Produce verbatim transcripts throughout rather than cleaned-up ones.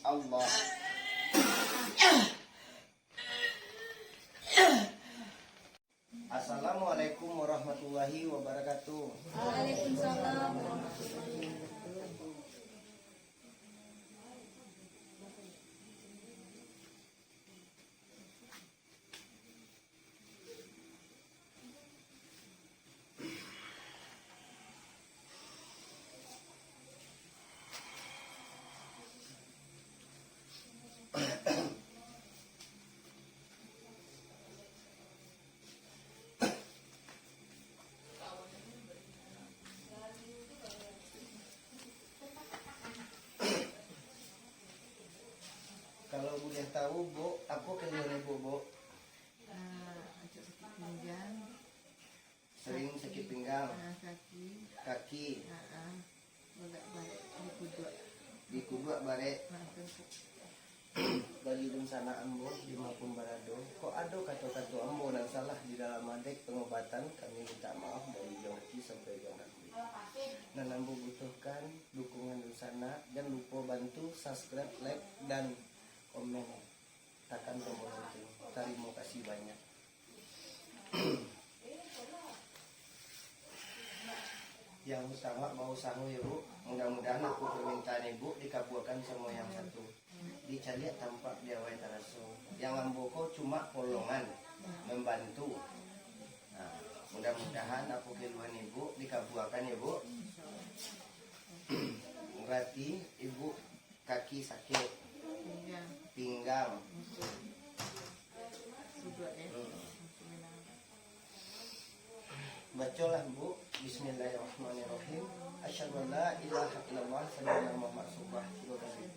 Allah. Assalamualaikum warahmatullahi wabarakatuh. Waalaikumsalam warahmatullahi wabarakatuh. Kalau buliah tahu, Bu, apo keluhan Ibu, Bu? Ah, acok sakik pinggang. Sering sakik pinggang. Ah, kaki. Kaki. Ah, ah. Agak barek, dikuduak. Dikuduak barek. Ah, tengkuk. Bagi dunsanak ambo di ma pun barado, kok ado kato-kato ambo nan salah di dalam adek pangobatan, kami mintak maaf dari ujuang kaki sampai ujuang rambut. Nan ambo butuhkan dukungan dunsanak, jan lupo bantu subscribe, like, dan komen. Takan tombol lonceng. Tarimo kasih banyak. Yang utama bausaho yo, Bu. Mudah-mudahan apo permintaan Ibu dikabuakan samo yang satu. Dicaliak tampak di awai taraso. Yang ambo ko cuma polongan, membantu. Nah, mudah-mudahan apo keluhan Ibu dikabuakan yo, Bu. Berarti Ibu kaki sakit, pinggang. Pinggang. Duduk, ya. Hmm. Bacolah, Bu, Bismillahirrahmanirrahim. Asyhadu an la ilaha illallah, asyhadu anna Muhammad rasulullah. Tiga kali.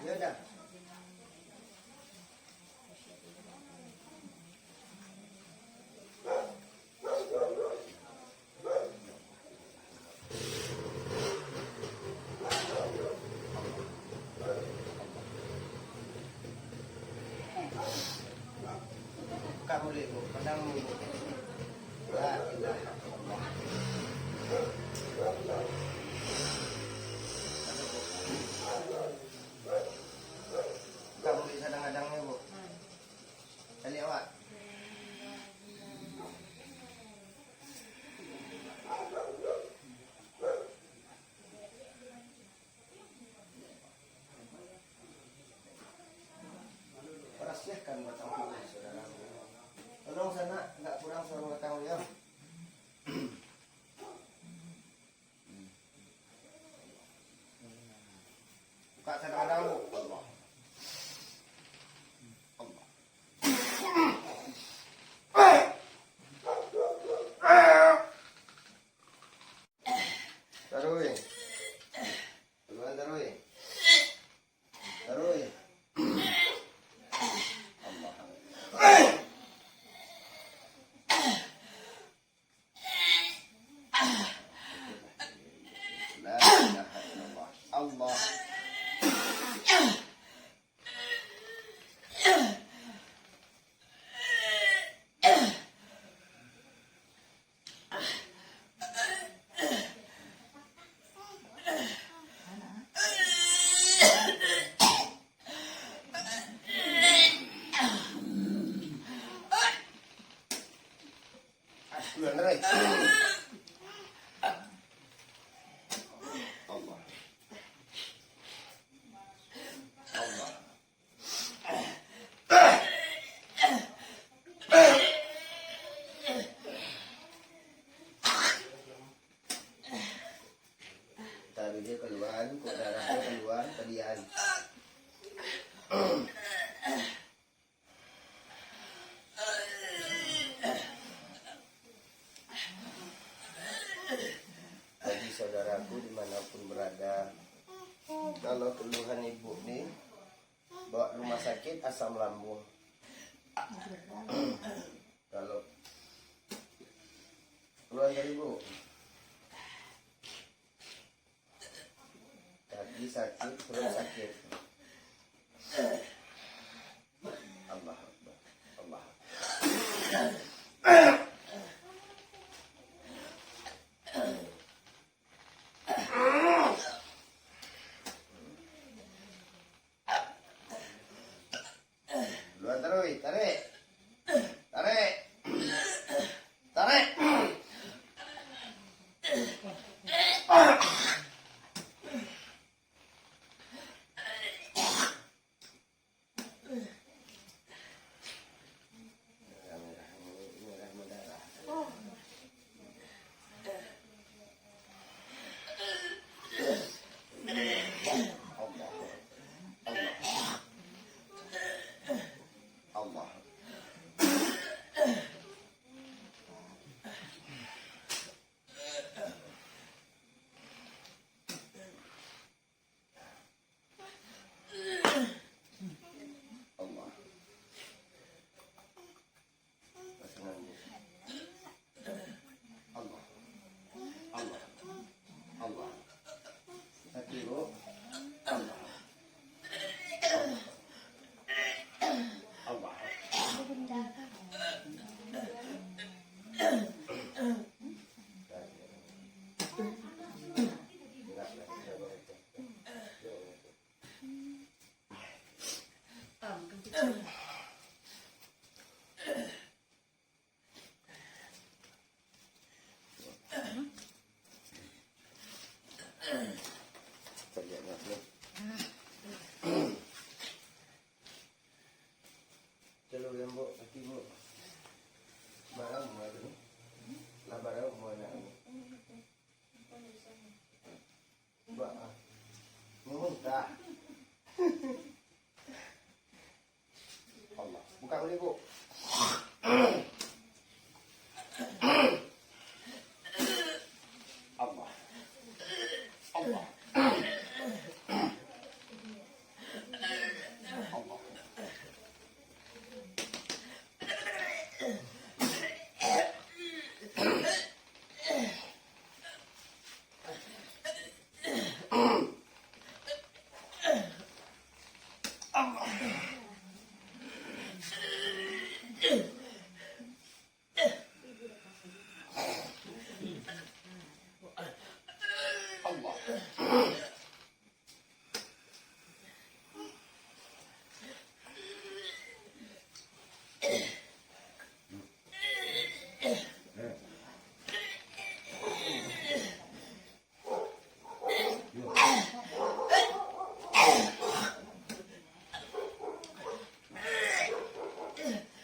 Ya dah. Buka mulut, Bu. Pandang mulut. La ilaha illallah. Buka mulut sadang-sadang ni, Bu. Caliak awak. Parasiahkan batang tubuh saudara. Tolong sanak, ndak kurang saluang batang liang. Buka sadang-sadang, Bu. Allah. Allah. Taruih. Duluan taruih. Taruih. Allah. La ilaha illallah. Allah. Bulan rai. Allah. Allah. Taruih dia kaluar, kok darah dia kaluar, padian. Bagi saudaraku dimanapun berada, kalau keluhan ibu ni, bawa rumah sakit asam lambung. Kalau keluhan dari ibu, kaki sakit, perut sakit. Allah Akbar. Allah Akbar. Muntah. Allah. Buka balik, Bu. Allah. Allah. Allah. Allah. Allah.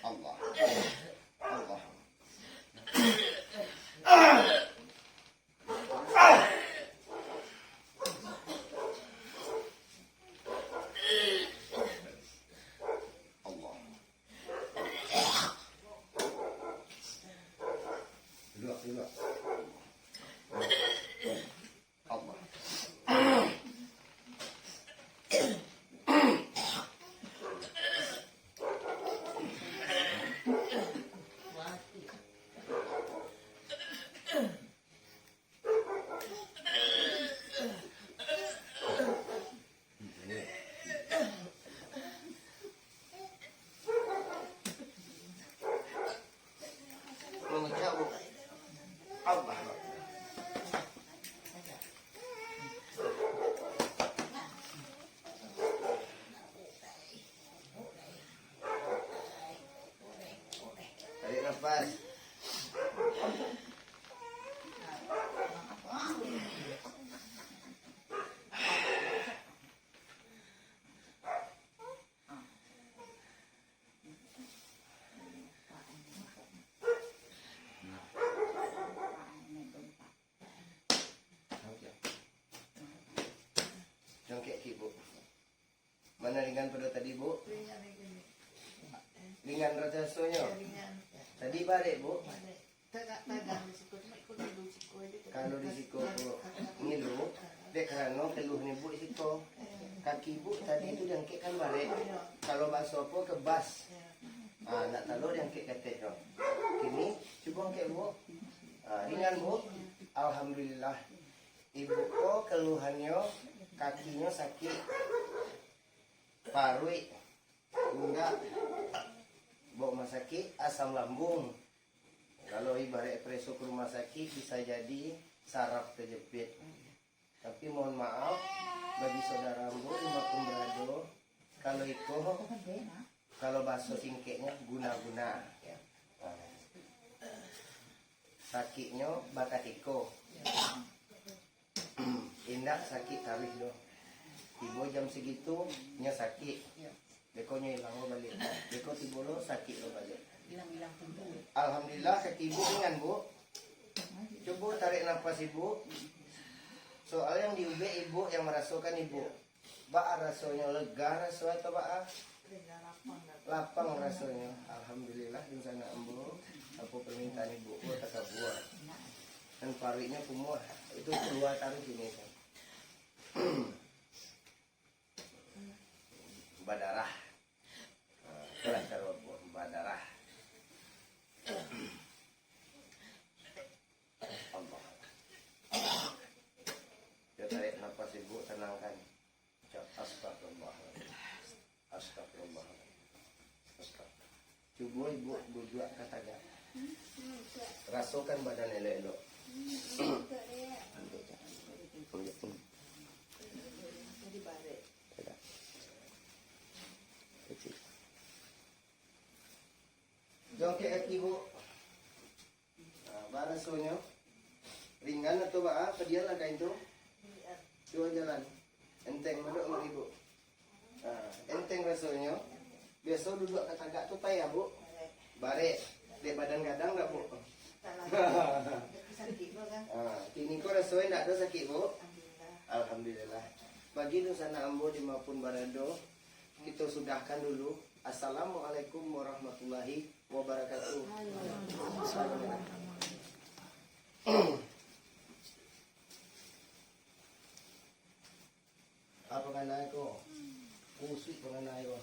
Allah. Duduk, duduk. Allah. Mangecek, Bu. Allah. Tarik nafas. Jangkek kaki, Bu. Mana ringan pado tadi, Bu? Ringan rasonyo. Tadi barek, Bu. Kalau di siko ko ngilu, dek karano keluh ni, Bu, di siko. Kaki Bu tadi tu jangkek kan barek. Kalau baso ko kebas. Ah, nak talo jangkek katek tu. Kini cubo angkek, Bu. Ah, ringan, Bu. Alhamdulillah. Ibu ko keluhannyo kakinyo sakik. Paruik. Indak. Baok rumah sakik, asam lambung. Kalau ibarat preso ka rumah sakik, bisa jadi saraf tajepit. Tapi mohon maaf, bagi saudara ambo di ma pun barado, kalau iko, kalau bahaso singkeknyo, guna-guna. Sakiknyo bakatiko. Indak sakik taruih doh. Tibo jam sagitu, nyo sakik. Beko nyo ilang lo baliak. Beko tibo lo sakik lo baliak. Alhamdulillah, kaki ibu ringan, Bu. Cubo tarik napas ibu. Soal yang diubek ibu, yang marasokan ibu. Baa rasonyo, lega raso atau baa? Lapang rasonyo. Alhamdulillah, dunsanak ambo. Apo permintaan ibu ko takabua. Dan paruiknyo kumuah. Itu kalua taruih kini tu. Badarah. Ah, itulah caro badarah. Allah. Yo, tarik napas ibu, tenangkan. Ucap, "Astagfirullah. Astagfirullahaladzim. Astagfirullah." Cubo ibu duduak ka tagak. Rasokan badan elok-elok. Tagak. Kecil. Jongkek kaki, Bu. Nah, baa rasonyo? Ringan atau baa? Padian lah kain tu. Cubo jalan. Enteng, madok ndak, Ibu? Nah, enteng rasonyo. Biaso duduak ka tagak tu payah, Bu? Barek. Dek badan gadang dak, Bu? Nah, kini ko rasonyo ndak ado sakik, Bu? Alhamdulillah. Bagi dunsanak ambo di ma pun barado, kito sudahkan dulu. Assalamualaikum warahmatullahi wabarakatuh. Apa panganai ko? Kusuik panganai ko.